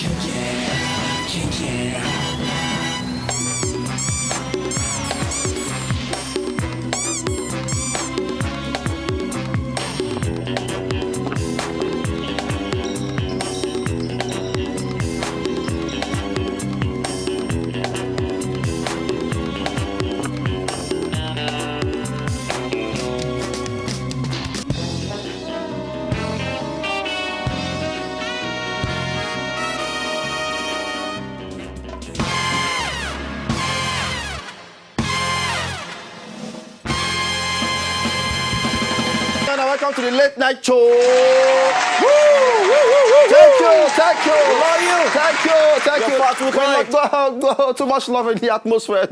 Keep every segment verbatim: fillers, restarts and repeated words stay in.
And welcome to the late night show. Woo, woo, woo, woo, thank you, thank you. We love you. Thank you, thank You're you. Far too kind. Too much love in the atmosphere.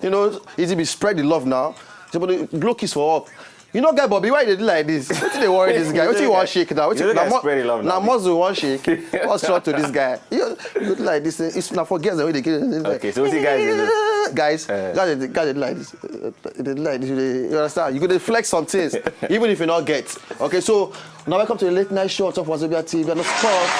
You know, easy be spread the love now. Somebody blow kiss for up. You know, guy Bobby, why they do like this? What do they worry this guy? What do you want shake now? What you, now, spread the love now. Now, muscle one shake. What's wrong to this guy? You, you do like this. It's not for girls. They get okay. So what you guys do? Guys, uh, guys, guys, they do like this. Uh, they do like this. You, you understand? You could flex some things, even if you not get. Okay, so now welcome to the late night show on top of Wazobia T V. And of course,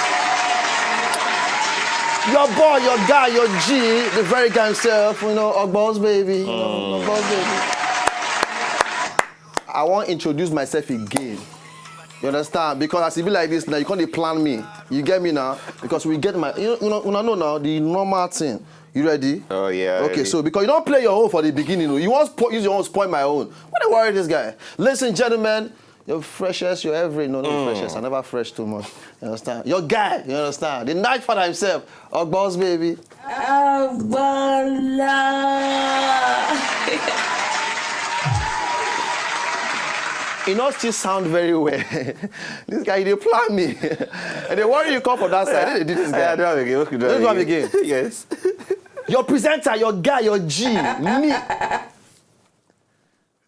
your boy, your guy, your G, the very guy himself, you know, Ogbos baby, you know, Ogbos baby. I wan introduce myself again. You understand? Because as e be like this now, you come dey plan me. You get me now? Because we get my, you know, you know, una know now the normal thing. You ready? Oh yeah. Okay, ready. So because you don't play your own for the beginning, oh, you want spo- use your own spoil my own. What dey worry this guy? Ladies and gentlemen, your freshest, your every no, no freshest. I never fresh too much. You understand? Your guy, you understand? The night father himself, Ogbos baby. Agbala. E no still sound very well. This guy, you dey plan me. And they worry you come for that side. They do this guy. I don't have a game. Okay, don't have a game. Yes. Your presenter, your guy, your G, me.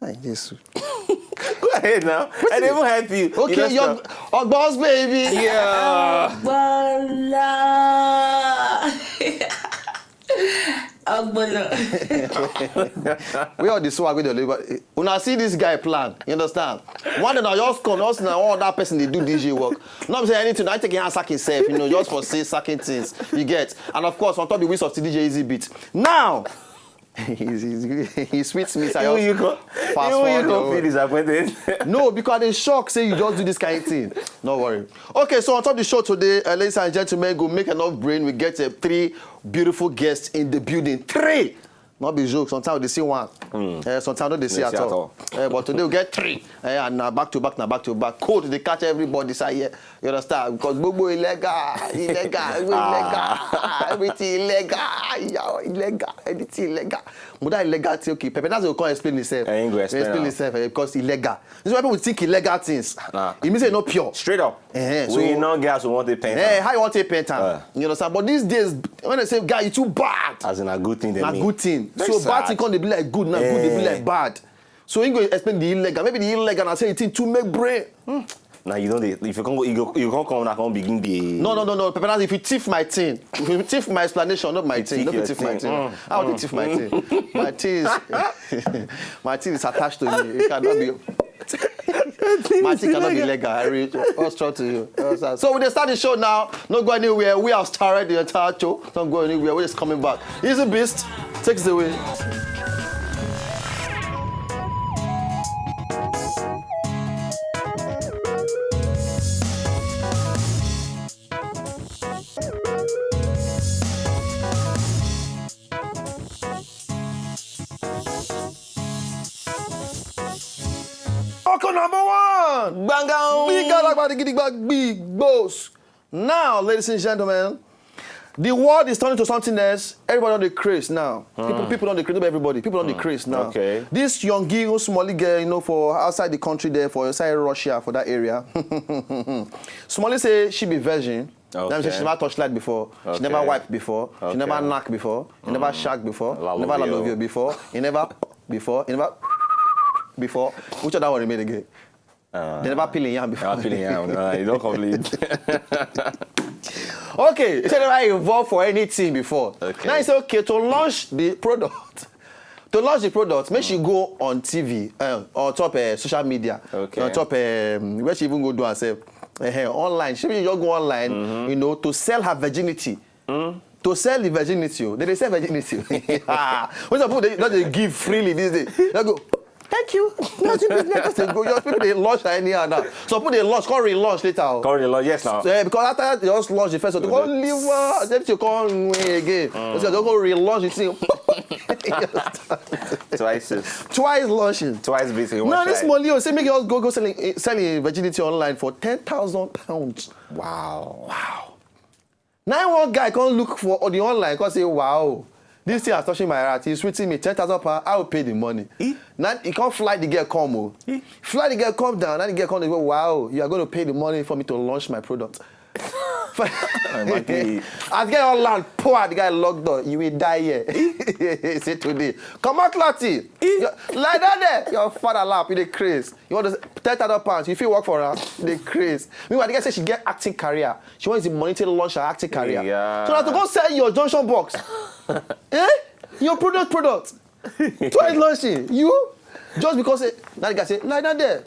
Ay, Jesus. Go ahead now. I didn't even help you. Okay, you your Ogbos baby. Yeah. Agbala. Ogbolo. We all the swag with the labor. When I see this guy plan, you understand? One day now, just come, just now, all that person they do D J work. No, I'm saying anything. I take him and sack himself, you know, just for say sacking things. You get, and of course, on top the wheels of T D J Easy Beat. Now, He's, he's, he sweets me. So I Even just you go, fast even you forward go the feel disappointed. No, because I dey shock say you just do this kind of thing. No worry. Okay, so on top of the show today, uh, ladies and gentlemen, go make enough brain. We get uh, three beautiful guests in the building. Three. Not be joke. Sometimes they see one. Uh, sometimes no dey see They at see at all. all. Uh, but today we get three. Uh, and now back to back, now back to back. Cold, they catch everybody. Say yeah. You understand? Because gbogbo illegal, illegal, gbogbo illegal, everything illegal, yeah, illegal, everything illegal. But that illegal thing, okay, Pepe, that's what come explain himself. Eh, he go explain Explain am. himself eh, because illegal. This is why people think illegal things. Nah. It means it's not pure. Straight up. Eh, We so, no get as we want to paint eh, am. how you want to paint am? Uh. You understand? But these days, when they say, "Guy, you too bad," As in a good thing they na mean. good thing. Very So bad sad. thing come dey be like good, na good dey be Eh. like bad. So he go explain the illegal. Maybe the illegal na say the thing too make brain. Hmm. Now you don't. If you can't go, you go, you can't come. Now can't begin the. No, no, no, no. Pepe, if you thief my thing, if you thief my explanation, not my You thing. thief Not your thief my thing. thing. Mm. How do you thief my thing? My thing is, my thing is attached to me. It cannot be. My thing cannot be legal. I read. What's wrong to you? You understand? So we dey start the show now. Not go anywhere. We have started the entire show. Not go anywhere. We're just coming back. Easy Beast takes it away. Oko number one. Gbangam. Big Alagba, the Gidigba, big boss. Now, ladies and gentlemen, the world is turning to something else. Everybody on the craze now. People, people on the craze, not everybody. People on the craze now. Okay. This young girl, small girl, you know, for outside the country there, for outside Russia, for that area. Small say she be virgin. That means Okay. she never touch light before. She never Okay. wipe before. She never Okay. knack before. She never shag before. She never Lalovio. lalovio before. She never before. She never before. Which other one remain again? Uh, They never peel in yam before. Never peel in yam. Uh, you don't complete. Okay, she never involved for anything before. Okay. Now it's okay to launch the product. To launch the product, make she go on T V, um, on top uh, social media, Okay. on top um, where she even go do herself. Eh, online. She just go online, you know, to sell her virginity. To sell the virginity, oh. They dey sell virginity. When some people dey, don dey give freely these days, they go, "Thank you." Just dey go, just people dey launch her anyhow now. Some people dey launch, come relaunch later, oh. Come relaunch, yes now. Eh, because after they just launch the first one, they come leave her, then she come win again. So they go relaunch the thing. Twice, is- Twice launching. Twice beating. Now One this shy. Molio say make you all go go selling eh, selling virginity online for ten thousand pounds. Wow. Wow. Now one guy come look for on the online, come say, "Wow, this thing is touching my heart. It's sweeting me, ten thousand pounds. I will pay the money." Now he come fly the girl come, oh. Fly the girl come down. Now the girl come, they go, "Wow, you are going to pay the money for me to launch my product." Exactly. As the guy all land, poor, the guy locked door. "You will die here." He say today, "Come out, Lottie. Like that there. Your father lap, you dey craze. You want to ten thousand pounds? You feel work for her? They craze." Meanwhile, the guy say she get acting career. She wants the money to launch her acting career. Yeah. So now to go sell your junction box. Eh? Your product, product. Twice launching. You? Just because eh, now the guy say, "Like that there."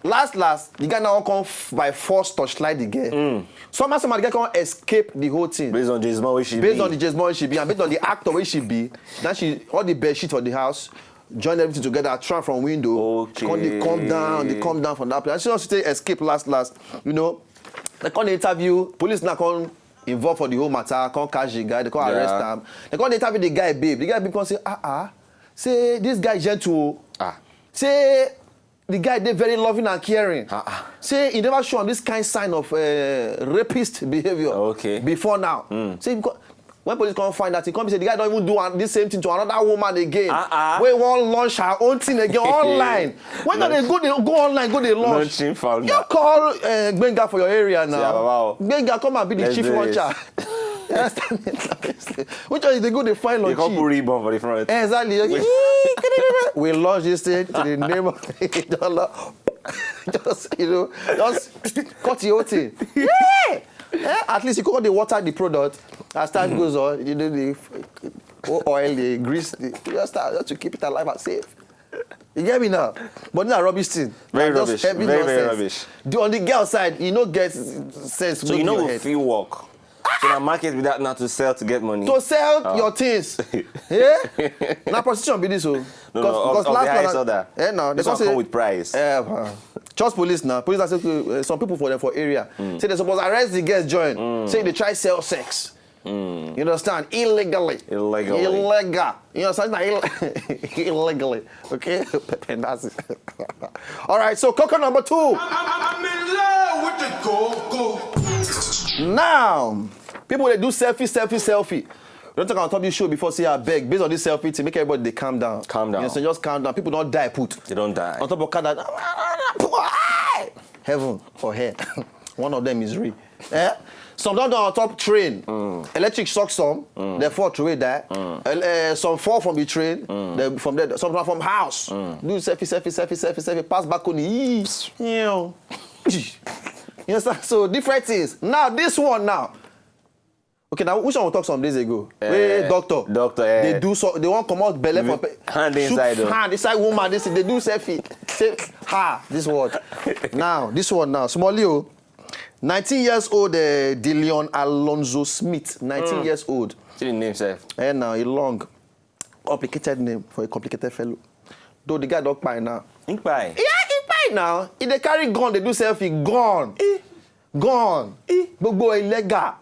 Last, last, the guy now come f- by force torchlight the girl. Somehow, somehow the guy can escape the whole thing. Based on James Bond, which she Based be. On the James Bond she be, and based on the actor where she be, now she all the bed sheet for the house, join everything together, throw from window. Okay. Come, they come down, they come down from that place. I see us take escape last, last. You know, they come interview, police now come involved for the whole matter, come catch the guy, they come arrest Yeah. him. They come interview the guy, babe. The guy babe come say, "Ah ah, say this guy gentle." Ah. Say the guy dey very loving and caring. Ah, ah. Say he never show am this kind sign of uh, rapist behavior Okay. Before now. Say because when police come find that, he come say the guy don't even do an- this same thing to another woman again. Ah, ah. Wey wan launch her own thing again online. When they go, they go online, go they launch. Launching founder. You call uh, Gbenga for your area now. Yeah, baba. Gbenga, come and be the Let's chief do launcher. This. You understand? Which one is the good they find You launch? Come put ribbon for the front. Exactly. We launch this thing to the name of the dollar. Just, you know, just cut the whole thing. Yeah. Yeah, at least you could water the product. As time goes on, you know, the f- o- oil, the grease, the, you just start just to keep it alive and safe. You get me now? But not rubbish thing. Very Just rubbish. Heavy Very, very nonsense. Rubbish. The, on the girl side, you know, get sense. So you know we feel work. So now market with that now to sell to get money. To sell your things. Yeah? Now prostitution be this, oh. No, no, of- of the highest order. Eh, now This one come with price. Eh, uh, just police now. Police are say uh, some people for them for area say they suppose arrest the girls join. Say they try sell sex. You Understand? Illegally. Illegally. Illegal. You understand? Not Ill- illegally. Okay? And that's it. All right, so coco number two. I'm, I'm in love with the coco. Now, people they do selfie, selfie, selfie. Don't talk on top of this show before say I beg. Based on this selfie to make everybody they calm down. Calm down. You know, so just calm down. People don't die put. They don't die. On top of car that heaven or hell. One of them is real. Eh? Some don't on top train. Electric shock some. They fall through die. El- eh, some fall from the train. They from there. Some from house. Do selfie, selfie, selfie, selfie, selfie. Pass balcony. Yee. You know. You understand? So different things. Now this one now. Okay, now which one we talk some days ago? Wey doctor. Doctor, eh. They do so. They won't come out belly for Hand inside, though. Hand inside woman. This they do selfie. Say ha. This word. Now this one now. Small Leo, nineteen years old. Uh, Dillion Alonzo Smith, nineteen years old. See the name, sef. And now he long, complicated name for a complicated fellow. Though the guy don't buy now. Ipai. Yeah, he buy now. He they carry gun. They do selfie. Gun. Gone. Gbogbo illegal.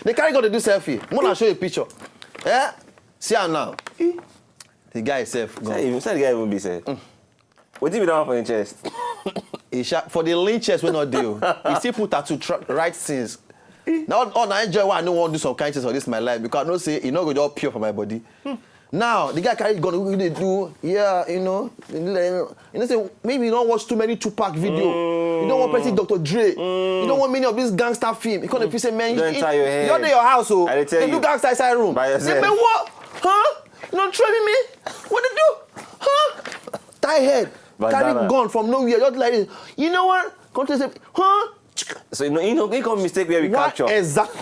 They carry go dey do selfie. Mona show a picture. Eh? See am now. The guy himself gone. Say, say the guy even be said. What do you down for interest? He sha- for the lean chest wey no dey o. He still put tattoo tr- right things. Now all na enjoy why I no wan do some kind things for this my life because I know say e no go just pure for my body. Now the guy carry gun wey dey do yeah you know you know say maybe you don watch too many Tupac video, you don watch plenty Doctor Dre, you don watch many of these gangster film, you come dey feel say man, Don enter your head. You're your house o, I dey tell dey you. Do gangster inside room. By yourself. Say man what? Huh? You no throw me? What dey do? Huh? Tie head, Bandana. Carry gun from nowhere, just like this. You know what? Come to say, huh? So you know, you know, you come mistake where we What capture. Exactly.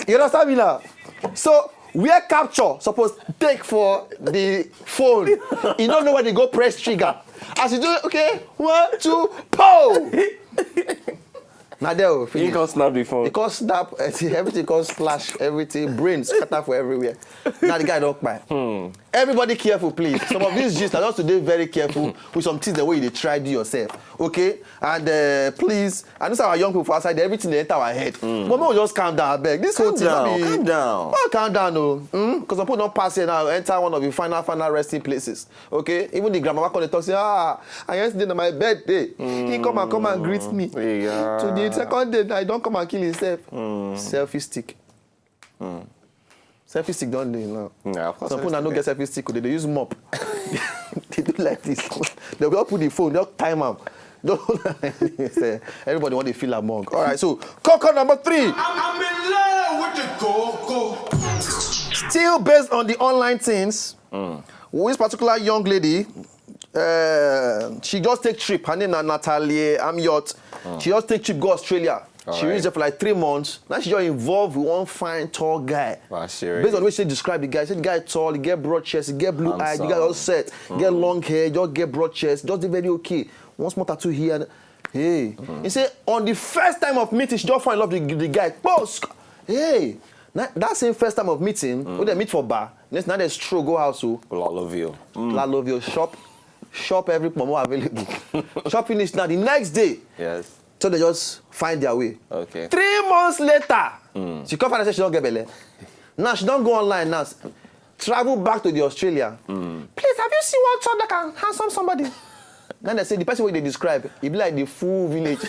You understand me now? So where capture suppose take for the phone, you don't know where they go press trigger. As you do, okay, one, two, po! Na there o, He finish. Come snap the phone. He come snap, eh, see, everything come splash, everything, brain scatter for everywhere. Now the guy don kpai. Everybody careful, please. Some of these gist are just to dey very careful with some things the way you dey try do yourself, okay? And uh, please, I know say our young people for outside, everything dey enter our head. But make we just calm down, abeg. This whole Calm thing no down, be calm down. Oh, calm down, oh. Mm? Because some people don pass here now, enter one of the final, final resting places. Okay? Even the grandmama come dey talk say, ah, and yesterday na my birthday. He come and come and greet me. Yeah. To the second day, I don come and kill himself. Selfie stick. Selfie stick don dey now. Yeah, of course. Some people na no get selfie stick, they dey use mop. They do like this. They go put the phone, they time am. Don't say, everybody want to feel among. All right, so coco number three. I'm in love with the coco. Still based on the online things, this particular young lady, uh, she just take trip. Her name na Natalie Amyot. She just take trip go Australia. She Alright. Reached there for like three months. Now she just involved with one fine tall guy. Wow, serious. Based on the way she described the guy, she said the guy tall, he get broad chest, he get blue eye, the guy Handsome. All set, get long hair, just get broad chest, just dey very okay. One small tattoo here. Hey, he say on the first time of meeting, she just fall in love with the, the guy. Post. Hey, na, that same first time of meeting, when they meet for bar, next now they stroll go house o. Love you. La love your shop, shop every pomo available. Shop finish now the next day. Yes. So they just find their way. Okay. Three months later, she come find out say she don get belle. Now she don go online now, travel back to the Australia. Please, have you seen one tall, dark and handsome somebody? Then they say the person wey they describe, e be like the full village.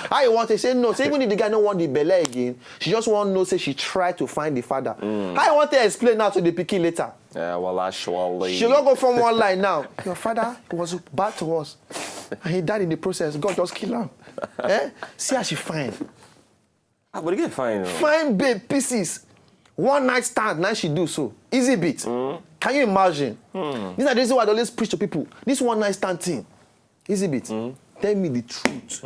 How you want to say no? Say even if the guy no want the belle again, she just want know say she try to find the father. How you want to explain now to the pikin later? Yeah, well, actually. She go go from one line now. Your father was bad to us, and he died in the process. God just kill him. Eh? See how she fine. Ah, but again, fine. Oh. Fine babe pieces. One night stand, now she do so. Easy beat. Can you imagine? These are the reasons why I always preach to people. This one night stand thing. Easy beat. Tell me the truth.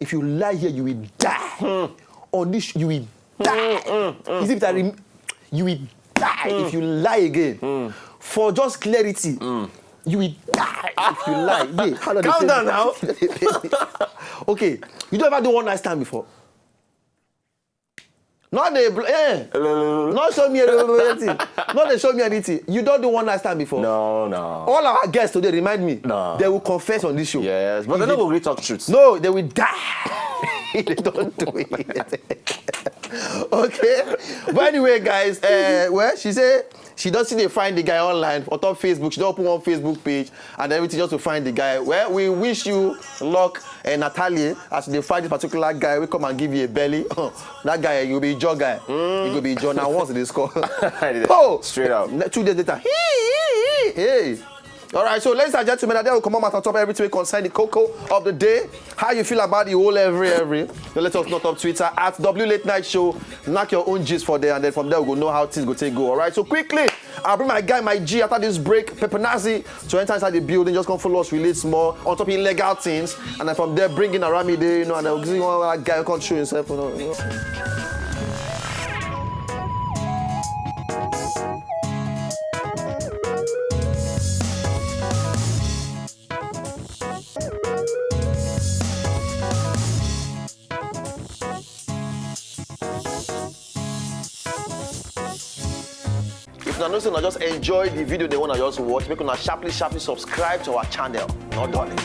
If you lie here, you will die. On this, you will die. Easy beat, I rem- you will die if you lie again. For just clarity, you will die if you lie. Yeah, how do they Calm say down that? Now. Okay, you don't ever do one night stand before. Not the bl- eh. Not show me anything. Not they show me anything. You don't do one night stand before. No, no. All our guests today remind me. No. They will confess on this show. Yes, but they If no they- go gree talk truth. No, they will die. They don't do it. Okay. But anyway, guys, uh, well, she say she doesn't dey find the guy online on top Facebook. She don't open one Facebook page and everything just to find the guy. Well, we wish you luck, uh, Natalie, as they find this particular guy. We come and give you a belly. That guy, you be your guy. You go be your now once they score. Oh, Straight out. Ne- Two days later, hey. All right, so ladies and gentlemen, I will come on top everything we concern the coco of the day. How you feel about the whole every every? Then let us know on Twitter at W Late Night Show. Knock your own gist for there, and then from there we go know how things go take go. All right, so quickly, I'll bring my guy, my G, after this break, Pepe Nazi, to enter inside the building. Just come follow us, relate more on top illegal things, and then from there bring in Arami Day, you know, and then we'll see one other guy come show himself. You know, you know. If una know say una just enjoy the video they wanna just watch, make una sharply sharply subscribe to our channel. No darling.